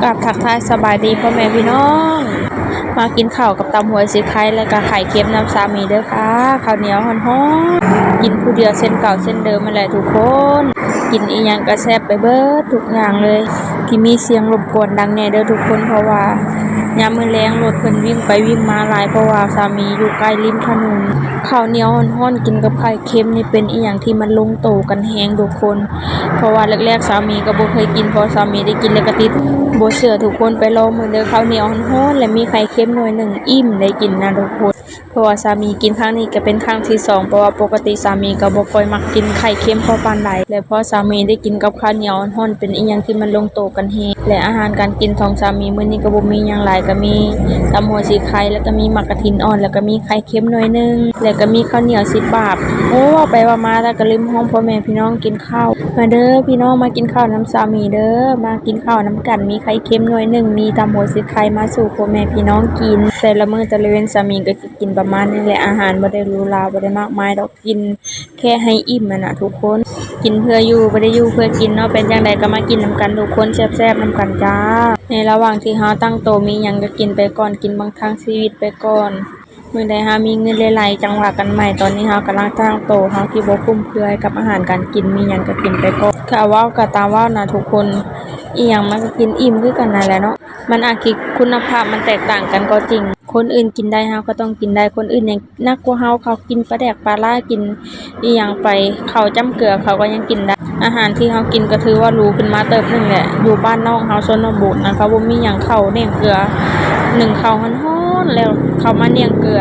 ກາບທັກທາຍສະບາຍດີພໍ່ແມ່ພີ່ນ້ອງ ມາກິນເຂົ້າກັບຕຳຫົວສີໄຄ ແລະກະໄຂ່ເຄັມນຳສາມີເດີຄ່ະ. ເຂົ້າໜຽວຮ້ອນໆ ກິນຜູ້ດຽວເຊັ່ນເກົ່າເຊັ່ນເດີມຫັ້ນແຫຼະທຸກຄົນ. ກິນອີ່ຫຍັງກະແຊບໄປເບິດທຸກຢ່າງເລີຍ ທີ່ມີສຽງລົບກວນດັງແດ່ເດີທຸກຄົນ ເພາະວ່າຍາມມື້ແລງລົດເພິ່ນວິ່ງໄປວິ່ງມາຫຼາຍ ເພາະວ່າສາມີຢູ່ໃກ້ລິມຖະໜົນ. ເຂົ້າໜຽວຮ້ອນໆ ກິນກັບໄຂ່ເຄັມນີ້ເປັນອີ່ຫຍັງທີ່ມັນລົງໂຕກັນແຮງທຸກຄົນ. ເພາະວ່າແລກໆ ສາມີກໍບໍ່ເຄີຍກິນ ພໍສາມີໄດ້ກິນແລ້ວກໍຕິດ ບໍ່ເຊື່ອທຸກຄົນໄປລອງເບິ່ງເດີ ເຂົ້າໜຽວຮ້ອນໆ ແລະມີໄຂ່ເຄັມໜ່ວຍໜຶ່ງ ອີ່ມໄດ້ກິນນະທຸກຄົນ. ເພາະວ່າສາມີກິນຄັ້ງນີ້ກໍເປັນຄັ້ງທີສອງ ເພາະວ່າປົກກະຕິສາມີກໍບໍ່ຄ່ອຍມັກກິນໄຂ່ເຄັມພໍປານໃດ ແລະພໍສາມີໄດ້ກິນກັບເຂົ້າໜຽວຮ້ອນໆ ເປັນອີ່ຫຍັງທີ່ມັນລົງໂຕກັນແຮງ. ແລະອາຫານການກິນຂອງສາມີມື້ນີ້ກໍບໍ່ມີຫຍັງຫຼາຍ ກໍມີຕຳຫົວສີໄຄ ແລະກໍມີໝາກກະທິນອ່ອນ ແລະກໍມີໄຂ່ເຄັມໜ່ວຍໜຶ່ງ ແລະກໍມີເຂົ້າໜຽວສິບບາດ. ໂອ້ ເວົ້າໄປເວົ້າມາແລ້ວກໍລືມຮ້ອງພໍ່ແມ່ພີ່ນ້ອງກິນ ເຂົ້າ ມາເດີພີ່ນ້ອງ ມາກິນເຂົ້ານຳສາມີເດີ ມາກິນເຂົ້ານຳກັນ ມີໄຂ່ເຄັມໜ່ວຍໜຶ່ງ ມີຕຳຫົວສີໄຄ ມາສູ່ພໍ່ແມ່ພີ່ນ້ອງກິນ. ແຕ່ລະມື້ແຕ່ລະເວັນສາມີກໍຊິກິນປະມານນີ້ແຫຼະ ອາຫານບໍ່ໄດ້ຫຼູຫຼາ ບໍ່ໄດ້ມາກມາຍດອກ ກິນແຄ່ໃຫ້ອີ່ມຫັ້ນນະທຸກຄົນ ກິນເພື່ອຢູ່ ບໍ່ໄດ້ຢູ່ເພື່ອກິນເນາະ. ເປັນຈັ່ງໃດກໍມາກິນນຳກັນທຸກຄົນ ແຊບໆນຳກັນຈ້າ. ໃນລະຫວ່າງທີ່ເຮົາຕັ້ງໂຕມີຫຍັງກໍກິນໄປກ່ອນ ກິນບັງທັງຊີວິດໄປກ່ອນ. ມື້ໃດເຮົາມີເງິນຫຼາຍໆ ຈັ່ງວ່າກັນໃໝ່. ຕອນນີ້ເຮົາກຳລັງຕັ້ງໂຕ ເຮົາທີ່ບໍ່ຟຸມເຟືອຍກັບອາຫານການກິນ ມີຫຍັງກໍກິນໄປກ່ອນ. ກະເວົ້າກະຕາມເວົ້ານະທຸກຄົນ ອີ່ຫຍັງມັນກໍກິນອີ່ມຄືກັນນັ້ນແຫຼະເນາະ. ມັນອາດຄິດຄຸນນະພາບມັນແຕກຕ່າງກັນກໍຈິງ ຄົນອື່ນກິນໄດ້ ເຮົາກໍຕ້ອງກິນໄດ້. ຄົນອື່ນຫຍັງໜັກກວ່າເຮົາ ເຂົາກິນປາແດກປາລາ ກິນອີ່ຫຍັງໄປ ເຂົ້າຈ້ຳເກືອເຂົາກໍຍັງກິນໄດ້. ອາຫານທີ່ເຮົາກິນກໍຖືວ່າຫຼູຂຶ້ນມາເຕີບໜຶ່ງແຫຼະ. ຢູ່ບ້ານນອກເຮົາຊົນນະບົດນະ ເຂົາບໍ່ມີຫຍັງ ເຂົ້າໜ້ຽງເກືອ ໜຶ້ງເຂົ້າຮ້ອນໆ ແລ້ວເຂົ້າມາໜ້ຽງເກືອ.